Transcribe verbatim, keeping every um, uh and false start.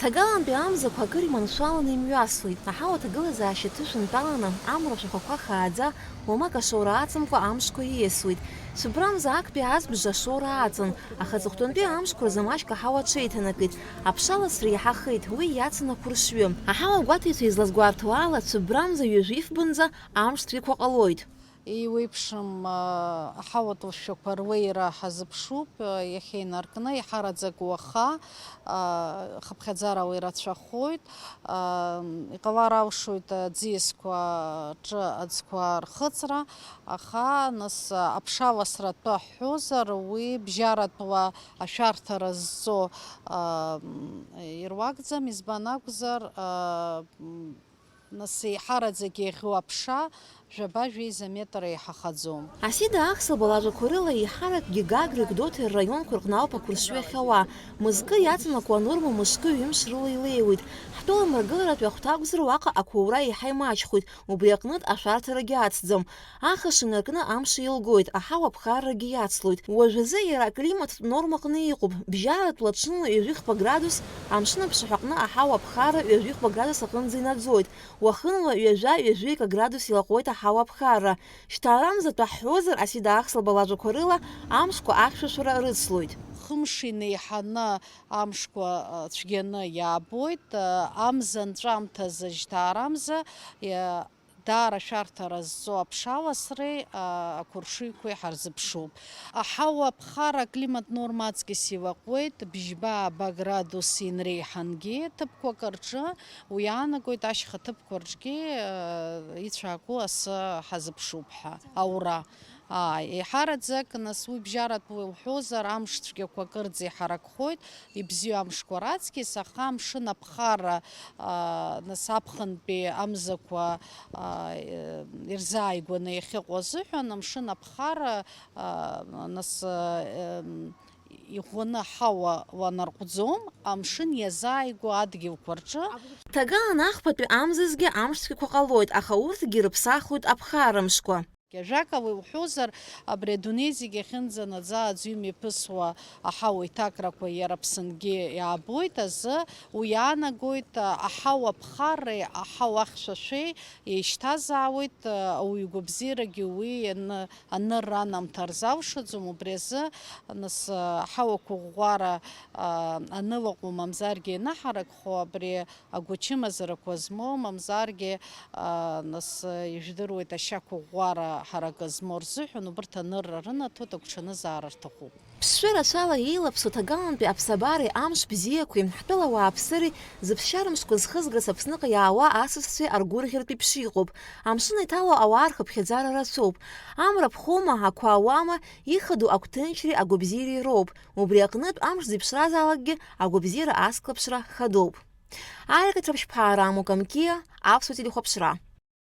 Ҭагалантәи амзақәа акыр иманшәаланы имҩасуеит. Аҳауа аҭагылазаашьа ҭышәынтәаланы, амра ашәахәақәа хааӡа, уамак ашоура аҵамкәа амшқәа ииасуеит. Цәыббрамза актәи азбжа ашоура аҵан, аха аҵыхәтәантәи амшқәа рзы маҷк аҳауа аҽеиҭанакит. Аԥша ласра иаҳахеит, уи иацын ақәыршҩы. Аҳауа гәаҭеицәа излазгәарҭо ала, Цәыббрамза ҩажәи фбанӡа амш цәгьақәа ҟалоит. Еиуеиԥшым, а, аҳауатә лшәақәа руеира ҳазыԥшуп, а, иахьа инаркны, еиҳараӡак уаха, а, хыԥхьаӡарала ирацәахоит, а, иҟалар алшоит аӡиасқәа рҿы аӡқәа рхыҵра, аха, нас, а, аԥша ласратәы ҳҳәозар, уи бжьаратәла ашәарҭара зҵо, а, м, ируакӡам, избан акәзар, а, м, Нас еиҳараӡак иаӷьу аԥша жәаба-жәеиза метр еиҳахаӡом. Асида Ахсылба лажәақәа рыла, еиҳаракгьы Гагреи Гәдоуҭеи рраионқәа рҟны ауп ақәыршҩы ахьауа. Мызкы иаҵанакуа анорма мышкы ҩымш рыла илеиуеит. Ҳтәыла мрагыларатәи ахәҭа акәзар, уаҟа ақәаура еиҳа имаҷхоит, убри аҟнытә ашәарҭарагьы ацӡам. Ахш инаркны амш еилгоит, аҳауа ԥхаррагьы иацлоит. Уажәазы иара аклиматтә нормаҟны иҟоуп, бжьаратәла ҽынла ҩажәи хԥа градус, амшын аԥшаҳәаҟны аҳауа ԥхарра ҩажәи хԥа градус аҟынӡа инаӡоит. Уахынла ҩажәа, ҩажәи акы градус илаҟәуеит аҳауа аԥхарра. Жьҭаарамзатәы ҳҳәозар, Асида Ахсылба лажәақәа рыла, амшқәа ахьшәашәара рыцлоит. Хымш инеиҳаны амшқәа, а, цәгьаны иаабоит, а, амза анҵәамҭазы жьҭаарамза, иа-, даара ашәарҭара зҵо аԥшаласреи, а, ақәыршыҩқәеи ҳарзыԥшуп. Аҳауа аԥхара аклимат норма аҵкьыс илаҟәуеит, бжьба-ааба градус инреиҳангьы ҭыԥқәак рҿы, уи иаанагоит ашьха ҭыԥқәа рҿгьы, э, ицәаакуа асы ҳазыԥшуп ҳәа, аура. Ааи, еиҳараӡак, нас, уи бжьаратәы уҳәозар, амш цәгьақәа акырӡа иҳаракхоит, ибзиоу амшқәа раҵкьыс, аха амшын аԥхара, а, нас, аԥхынтәи амзақәа, а, э, ирзааигәаны иахьыҟоу азыҳәан, амшын аԥхара, а, нас, э, м, иӷәӷәаны аҳауа уанарҟәӡом, амшын иазааигәоу адгьылқәа рҿы. Ҭагалан ахԥатәи амзазгьы амш цәгьақәа ҟалоит, аха урҭгьы рыԥсахуеит аԥхара мшқәа. Ажәакала иуҳәозар, абри адунеи зегь ахьынӡанаӡа аӡәы имҩаԥысуа аҳауа иҭакрақәа иара Аԥсынгьы иаабоит азы, уи иаанагоит, аҳауа аԥхарреи аҳауа ахьшәашәеи еишьҭазаауеит, ауаҩы игәабзиарагьы уи ианы анырра анамҭа рзалшаӡом, убри азы, нас, аҳауақәа ӷәӷәара, а, анылаҟәу мамзаргьы ианаҳаракхо, абри агәачымазарақәа змоу, мамзаргьы, а, нас, ижәдыруеит, ашьақәыӷәӷәара ҳаракы змоу рзыҳәан убырҭ анырра рынаҭоит, агәҽанызаара рҭахуп. Ԥсшәы рацәала еилаԥсоу ҭагалантәи аԥсабареи амш бзиақәеи, ҳтәыла ауааԥсыреи зыԥсшьара мшқәа зхызгарц Аԥсныҟа иаауа асасцәеи аргәырӷьартә еиԥш иҟоуп. Амшын иҭало ауаа рхыԥхьаӡара рацәоуп. Амра ԥхоума, ақәа ауама, ихадоу агәҭынчреи агәабзиареи роуп. Убри аҟнытә, амш зеиԥшразаалакгьы агәабзиара азклаԥшра хадоуп. Аиаҵә Рыԥшьԥаа, Рамо Камкиа, Аԥсуа телехәаԥшра.